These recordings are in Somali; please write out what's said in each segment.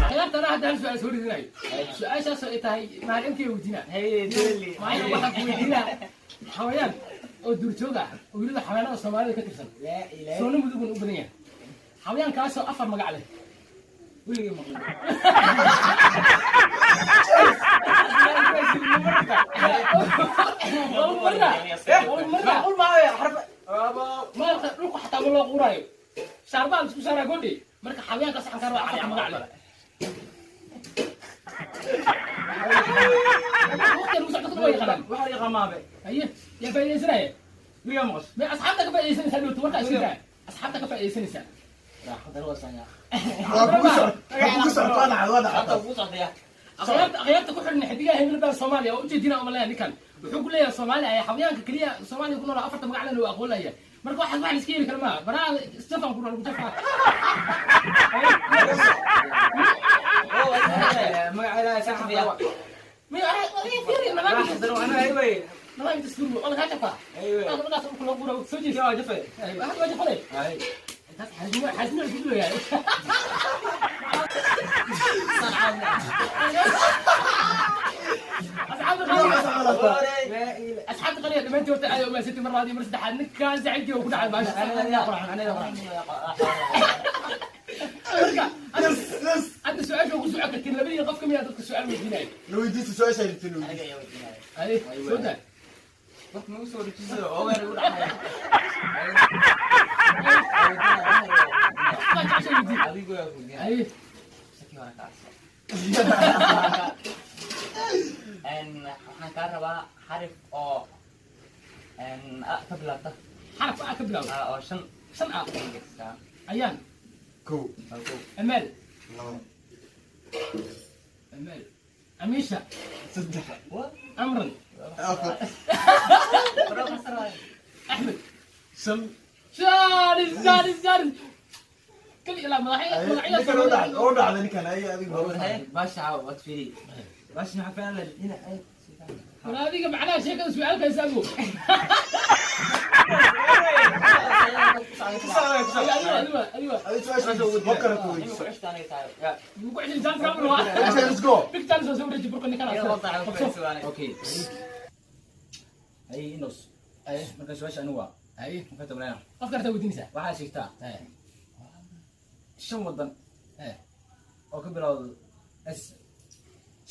Ciyaarta anaa hadda hal su'aal soo ridinayo. Su-aashaas ay tahay maalintii weydiinaa. Maalin waxaan ku weydiinaa xawayaan oo duurjoog ah oo weliba xayawaanada Soomaalida ka tirsan. Soona mudugun u badan yahay. Xayawaankaasoo afar magac leh. Weligay maqlin. Waa marna. Waa marna. Macquul maayo xarf. Maalka dhulku xataa ma loo quuraayo. Shaarbaa la isku saaraa godhi. Marka xayawaankaas waxaan ka rabaa afarta magac leh. Waqtigan ugu socdo waa yaqaanaan. Waxa la yaqaan maabe. Haye, yaa faa'iidaysanaya? Weligay maqas. Ma asxaabta ka faa'iidaysanaysaa dhowto warkaa iska daa. Asxaabta ka faa'iidaysanaysaa. Waa kugu socot, waa kugu socot, waa dhacday, waa dhacday. Akhyaarta ku xidhan xidigaha hebel baa Soomaaliya oo ujeedina uma leeyahay. Ninkan wuxuu ku leeyahay Soomaaliya ayaa xayawaanka kaliya Soomaaliya ku nool afarta magac lehna uu aqoon leeyahay. Marka waxaas wax la iska yeeli kara maaha. Baraha Stefan ku lagu jafaa. Magaca Ilaahay sax ah. May adiga fiiri nidaamka. Ana ayway. Nidaamka dastuurka waa lagaa jafaa. Ayway. Markaas dhulka loo guura soo jeesa. Yaa jafay. Waxaad waa jafalay. Ay. Intaas xaasnimo xaasnimo isku leeyahay. Asxaabta qaaliga, asxaabta qaaliga, dhammaantiin horta aad umahadsantay mar labaad iyo mar saddexaad. Ninkaan saaxiibkii oo ku dhacay baasha. Marka Yes, yes. hadda su-aasha ugu socon kartiin labadii qof kamid ah dadka su-aal weydiinaya. La weydiisto su-aasha rabtiin, la weydiisto. Haye, soo daa. Dadka nagu soo dejiso oo weer igu dhacay. Qofkaan jecesha weydiin. Adigu yaa weydiinaya. Haye. Shaki hore ka cabso. Waxaan kaa rabaa xarif oo a ka bilaabta. Xaraf a ka bilaabo. A oo shan. Shan a. Ingiriiska. Ayaan. Kow. Oo kow. Amaal. Labo. Amaal, Amiisha. Saddex. Amran. Afar. Axmed. Shan. Jaaris, jaaris, jaaris, kali ilaa madaxya magacyada. Ninkan oo dhacday, oo dhacday ninkan, ay adiga hore. Baasha waad fiiri. Baasha maxaa fiican leh dhinac ay. War adiga macnaha sheekada su-aalka isaago. Adiga, adiga, adiga. Adiga su-aasha weydiiso, qof kale ku weydiiso. Mugu celin chance kamar waa. Okay, let's go. Big chance oo soo wareeji burka ninkan aad qabso. Okay. Ay inos. Ay. Marka su-aasha anigu waa. Ay. Maxay tabanaya? Qof karta weydiinaysaa. Waxaa sheegtaa shan wadan oo ka bilowda S.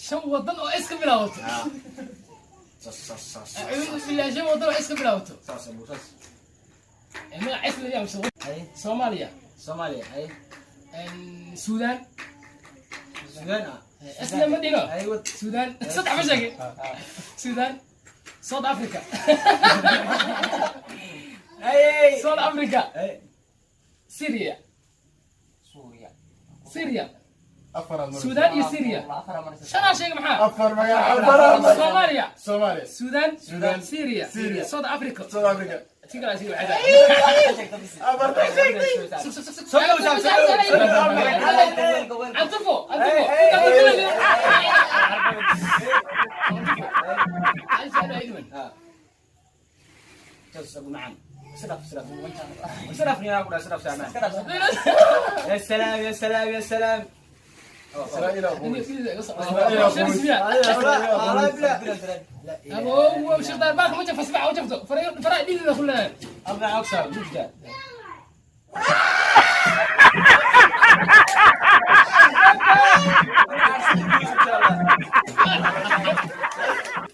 Shan wadan oo iska bilaabato. Saas saas saas. Acuudu billahi, shan wadan oo iska bilaabato. Saas abu saas. Ee, magac is la yaabso. Ay. Soomaaliya. Soomaaliya ay. Suudaan. Suudaan ah. Isla ma dhino. Ay wad. Suudaan saddex ma sheegay. Suudaan, South Africa. Ay. South Africa. Ay. Syria. Suuriya. Syria. Afar aad maraysaa. Suudaan iyo Syria. Shanaa sheegay maxaa? Afar magac, afar aad maraysaa. Soomaaliya. Soomaaliya. Suudaan. Suudaan. Syria. Syria. South Africa. South Africa. Tii kale asiga waxay tahay. Afarta sheegtay. Sug, sug, sug, sug. Soo dhow, soo dhow, soo dhow. Antufo, antufo. Hal su'aal waa idman. Saas abu macaan. Siraf siraf. Siraf niyaa ku dhaa siraf saamaan. يا سلام يا سلام يا سلام. Israa'iil aa quweys. Shan ismiya. أبو شيخ دار بالك ما جف سبعة وجفته فرا فرا دي كلها. أربع أكثر مجدة.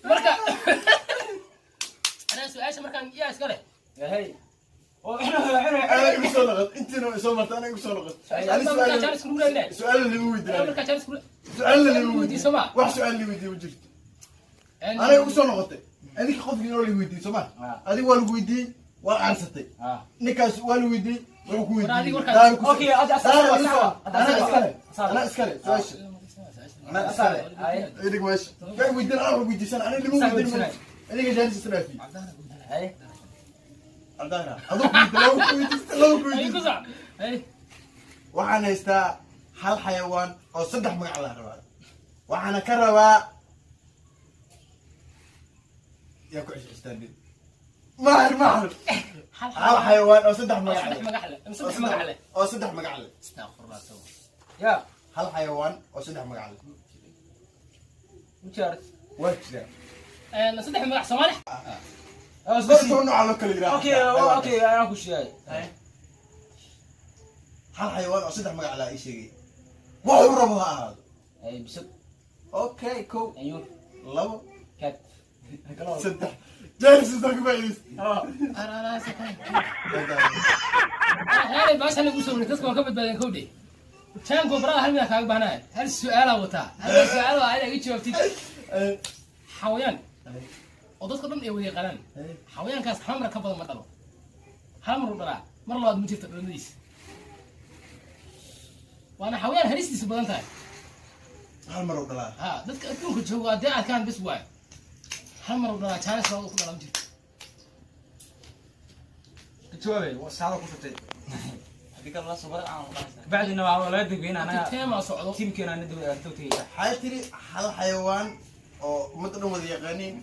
Marka أنا su'aasha markaan yaa iska leh. يا هي. Anaa igu soo noqot, intiina way soo martay, anaa igu soo noqot. Ani Markaa su'aal jaanis kugu leeyahay. su'aal lama weydiin. Markaa jaanis kugu Su'aal lama weydiin soo weydiin. ma? Wax su'aal la weydiin ma jirto. Anaa igu soo noqotay. Adinka qofkii inoo la weydiiyey soo ma? Adiga waa lagu weydiiyey, waa aansatay. Ninkaas waa la weydiiyey, wuxuu ku War adiga weydiiyey. warkaas- Daara ku Okay, أنت daara أصعب igu soo. Anaa iskale. أصعب. Anaa iskale su'aasha. Anaa iskale. Idig meesha. Yaa weydiin, anaa wax weydiisan, anaa lama Saa weydiin. weydiisanay. Adiga jaanis israafi. هاي. Cabdaana. Aduu ku weydiin, laba ku weydiistay, laba ku Ay ku weydiistay. sac. Hey. Waxaan haystaa hal xayawaan oo saddex magac la rabaa. Waxaana ka rabaa yaa ku cescistaan mahar mahar. Hal hal xayawaan oo saddex oo magac saddex leh. Magac leh ama saddex magac leh? Oo saddex magac leh. Astaghfirullah, sawa. Ya. Hal xayawaan oo saddex magac leh. Mujaard. Waa jiraa. Saddex magac Soomaali. Dhowr toban nooca loo kala yidhaha. Okay, anaa ku sheegay. Hal xayawaan oo saddex magac leh ii sheegay, wuxuu rabo ha ahaado. Ay, bisad. Okay, kow. Ayuun. Labo. Cat. Saddex. Jaaris ka faa'iidaysta. Waxyaalay baashan lagu soo wareegay, dadka waan ka badbaadeen kowdhe. Jango barada hal mid kaaga baahnahay, hal su'aalaa wataa, hal su'aal waa inaad iga jawaabtid. Xawayaan oo dadka dhan ay wada yaqaanaan, xawayaankaas hal mar ka badan ma dhalo, hal mar u dhalaa, mar labaad ma jirto dhalmadiisa, waana xawayaan halistiisa badan tahay. Hal mar u dhalaa? Ha, dadka adduunka joogo haddii arkaan bis waayo, hal mar u dhalaa, jaanis labaad ku dhalaa ma jirto. Ka jawaabay, waa saada ku shubtay. Haddii kale la soo aan noqonaysaa. Bacdina waa laga degweyn anaga. Teemaa socdo. Tiimkeena ana degtay. Waxay tiri hal xayawaan oo ummadda dhan wada yaqaaniin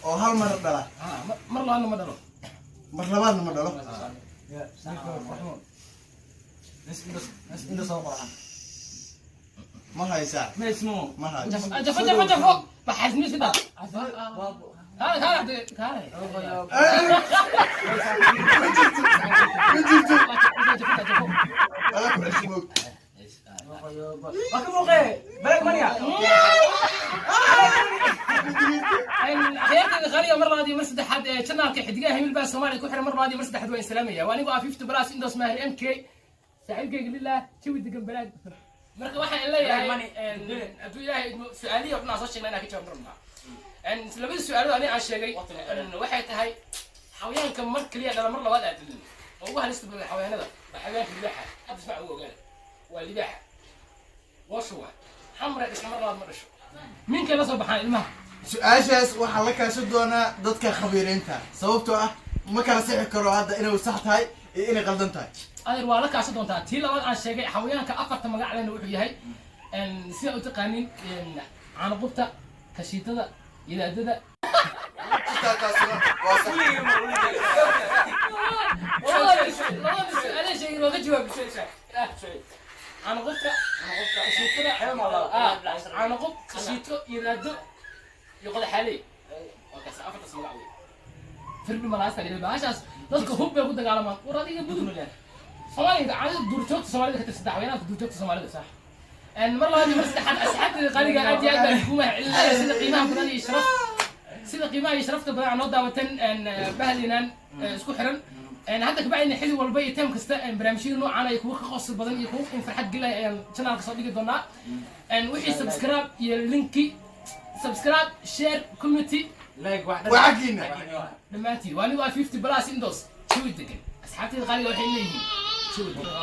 oo hal mar dhala. Ha, mar labaadna ma dhalo. Mar labaadna ma dhalo. Ya, inta soo qoran. Ma haysaa? Ma ismo. Ma hayo. Jafo, jafo, jafo, baxasmi sida kaale, kaale, kaale. Ma jirto. Jafo, jafo. Ala ku ceshay moog. Waa ka muuqee balag mania. Akhyaarteeda qaaliga, mar labaad iyo mar saddexaad ee channelka Xidigaha Himil baa Soomaaliya ku xiran, mar labaad iyo mar saddexaad waan salaamaya. Waa anigoo ah 50 plus indoos Mahir MK, saaxiibkayga lilah jawi degan balaad. Marka waxaan leeyahay, hadduu Ilaahay idmo, su-aalihii oo dhan aan soo sheegnay inaan ka jawaab rabnaa. Labadii su-aalood ani aan sheegay waxay tahay xawayaanka mar kaliya dhala, mar labaad aad dhalin, oo ugu halista badan xawayaanada waa xawayaanka libaaxa. Hadda ismac ugu ogaada, waa libaaxa wooshu waa xamre dhasha, mar labaad ma dhasho, minkay la soo baxaan ilmaha. Su-aashaas waxaa la kaashan doonaa dadka khabiiriinta, sababtoo ah ma kala sixi karo hadda inay sax tahay iyo inay qaldan tahay. Adeer, waa la kaashan doontaa. Tii labaad aan sheegay, xawayaanka afarta magac lehna wuxuu yahay, sida u taqaanin, caanaqubta, kashiitada, idaadada. Taasina waa sax. Labada su-aale sheegay waa ka jawaab. Caanaqubta, kashiitada, caanaqub, kashiito, idaado iyo qodaxaaley, waa kaas afartaas magac wey. Firbi malaasta la bahashaas dadka hub bay ku dagaalamaan. War adiga budug Soomaaliga caadada duurjoogta Soomaalida ka tirsan, xayawaanka duurjoogta Soomaalida, sax. Mar labaad iyo mar saddexaad, asxaabteeda qaaliga, aad iyo aad baan kugu mahadcelinaya sida qiimaha badan iyo sharaf, sida qiimaha iyo sharafta badan aad noo daawatan bahdinan isku xiran. Hadda kabacdina xilli walba iyo time kasta barnaamijyada noocaan iyo kuwa ka qosol badan iyo kuwa in farxad gelaya ayaan channelka soo dhigi doonaa. Wixii subscribe iyo linki, subscribe, share, community. Like wax. Waa xaggiina. Dhammaantiin waa anigu ah 50 plus indos jawi degan. Asxaabteeda qaaliga waxay leeyihiin jawi degan.